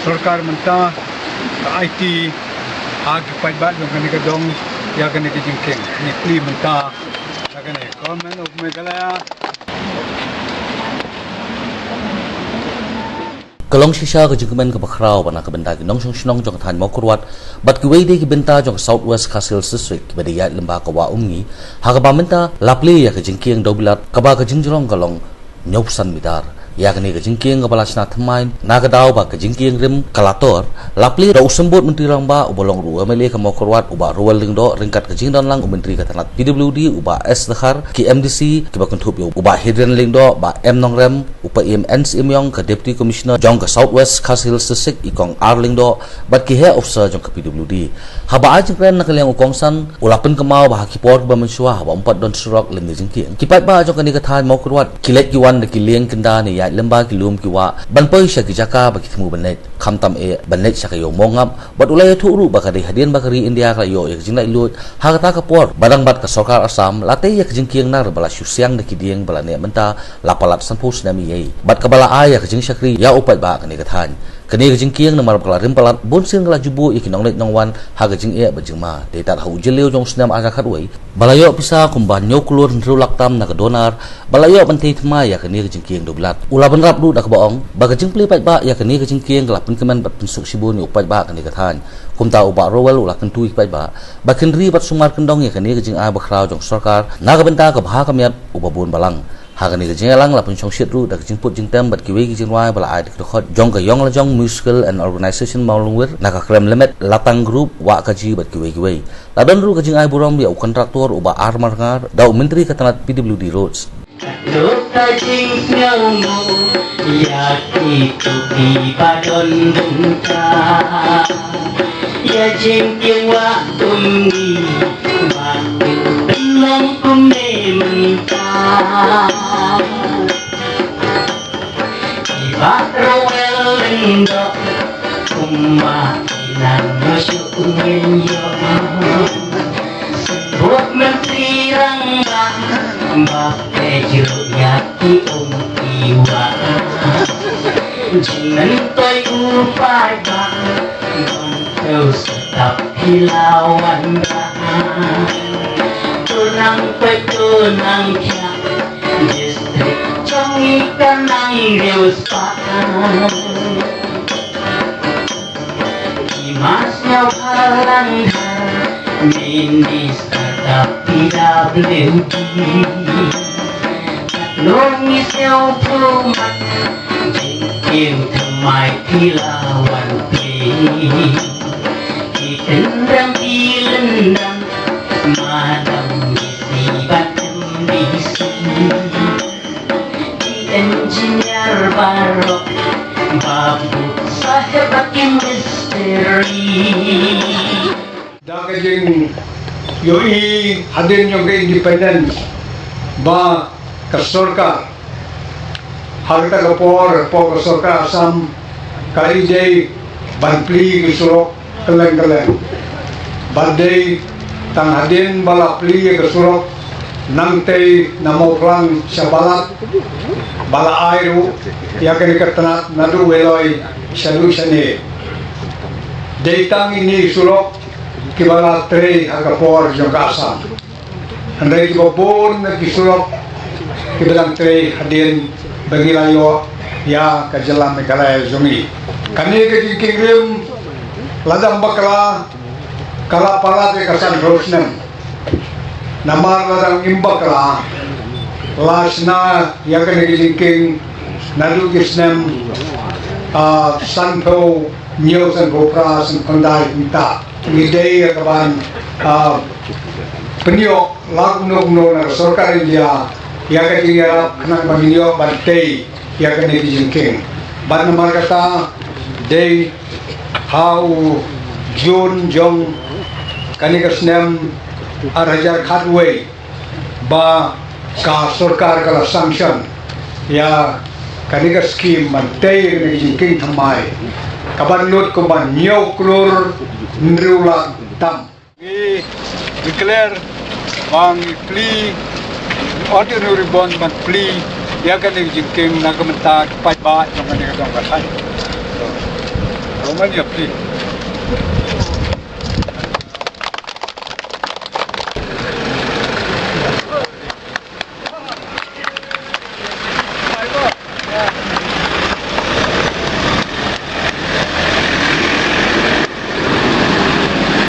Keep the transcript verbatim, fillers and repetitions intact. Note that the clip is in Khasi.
Sorkar mynta ka aiti ha ki paidbah jong kane ka dong ïa kane ka jingkieng. Ngi plie mynta ïa kane Government of Meghalaya. Ka long shisha ka jingkmen kaba khraw ba na ka bynta ki nongshong shnong jong ka thaiñ Mawkyrwat bad kiwei de ki bynta jong ka South West Khasi Hills District kiba dei ïaid lyngba ka Wah Umngi, ha kaba mynta la plie ïa ka jingkieng dewbilat kaba ka jingjrong ka long hynñiewphew san mitar. Ïa kane ka jingkieng kaba la shna thymmai na ka daw ba ka jingkieng rim ka la tor, la plie da u Symbud Myntri Rangbah uba long ruh u M L A ka Mawkyrwat u Bah Rowell Lyngdoh ryngkat ka jingdon lang u Myntri ka tnat P W D u Bah S Dkhar, ki M D C kiba kynthup ïa u Bah Hadrian Lyngdoh, Bah M Nongrem, u Paiem N Syiemiong, ka Deputy Commissioner jong ka South West Khasi Hills District i Kong R Lyngdoh bad ki heh officer jong ka P W D. Haba ai jingkren na ka liang u kongsan u la pynkynmaw ba ha ki por kiba mynshuwa haba ym pat don surok lem ne jingkieng, ki paidbah jong kane ka thaiñ Mawkyrwat ki leit ki wan da ki lieng kynda ne ïaid lyngba ki lum ki wah ban poi sha ki jaka ba ki thmu ban leit, khamtam eh ban leit sha ka Ïew Mawngap. Bad u la ïathuh ruh ba ka dei hadien ba ka ri India ka la ïoh ïa ka jinglaitluid, ha kata ka por ba dang bad ka sorkar Assam la tei ïa ka jingkieng nar ba la shu siang da ki dieng ba la neh mynta la palat sanphew snem ïa i, bad kaba la ai ïa ka jingshakri ïa u paidbah kane ka thaiñ. Kane ka jingkieng namar ba ka la rim palat, bun sien ka la ju buh ïa ki nongleit nongwan ha ka jingeh bad jingma. Dei tad ha u Jylliew jong u snem ar hajar khatwei ba la ïoh pisa kumba hynñiew klur hynriew lak tam na ka DoNER ba la ïoh ban tei thymmai ïa kane ka jingkieng dewbilat. U la bynrap ruh da kaba ong ba ka jingplie paidbah ïa kane ka jingkieng ka la pynkmen bad pynsuk shibun ïa u paidbah kane ka thaiñ. Kumta u Bah Rowell u la kyntu ïa ki paidbah ba kin ri bad sumar kyndong ïa kane ka jingai bakhraw jong sorkar na ka bynta ka bha ka miat uba bun balang. Ha kane ka jingïalang la pynshongshit ruh da ka jingput jingtem bad kiwei ki jingrwai ba la ai da ki dkhot jong ka Ïonglajong Musical and Organization Mawlyngwir, na ka Krem Limit, Latang Group, Wah Kaji bad kiwei kiwei. La don ruh ka jingai burom ïa u kontraktor u Bah R Marngar da u Myntri ka tnat P W D Roads. Ka jingïalang ïa ki tuki ba don bynta ïa jingkieng Wah Umngi ba ki pynlong kumne mynta. Ki Bah Rowell Lyngdoh kumba ki nang shu ngin ïoh. Symbud Myntri Rangbah ba peit ruh ïa ki um ki wah. Jingmyntoi u paidbah ban kiew step phi la wanrah. To nang peit to nang thiah, district jong ngi ka nang riewspah. Ki Mas Sniawbhalang Dhar, Minister ka P W D. Katno ngi sngewthuh mat, jingkieng thymmai phi la wan plie. Ki kynrem ki lyndang, Madam D C bad M D C. Ki engineer baroh, Babu Saheb bad ki mistri. Da ka jingïohi hadien jong ka independence ba ka sorkar, ha kata ka por, por ka sorkar Assam ka ïeit ban plie ki surok kylleng kylleng. Bad dei tang hadien ba la plie ka surok nangtei na Mawphlang sha Balat ba la ai ruh ïa kane ka tnat naduh Weiloi shaduh shane. Dei tang ine i surok kiba la trei ha ka por jong ka Assam. Hynrei kiba bun na ki surok kiba dang trei hadien ba ngi la ïoh ïa ka jylla Meghalaya jong ngi. Kane ka jingkieng rim la dang bakla, ka la palat ïa ka sanphew snem. Namar la dang im bakla, la shna ïa kane ka jingkieng naduh ki snem, ah, sanphew hynñiew, sanphew phra, sanphew khyndai mynta. Ngi dei ïa ka ban, ah, pynïoh la kumno kumno na ka sorkar India ïa ka jingïarap khnang ba ngin ïoh ban tei ïa kane ka jingkieng. Bad namar kata dei ha u June jong kane ka snem ar hajar khatwei ba ka sorkar ka la sanction ïa kane ka scheme ban tei ïa kane ka jingkieng thymmai, ka ban lut kumba hynñiew klur hynriew lak tam. Ngi declare ba ngi plie, ot ïa u ribbon ban plie ïa kane ka jingkieng na ka bynta ki paidbah jong kane ka dong ka thaiñ. Man ïa phi.